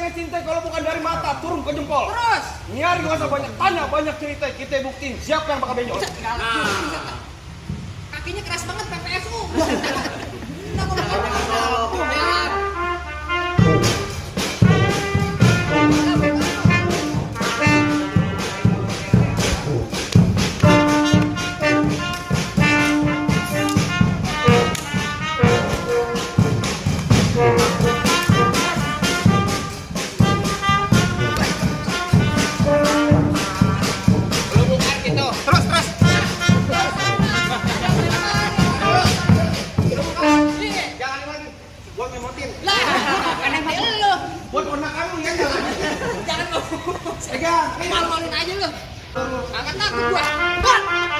pengen cinta kalau bukan dari mata turun ke jempol. Terus. Nyari gak usah banyak tanya, banyak cerita. Kita buktiin siapa yang bakal benjol. Kakinya keras banget PPSU. Buat anak kamu ya Jangan lu. Pegang. Malu-maluin aja lu. Angkat aku gua.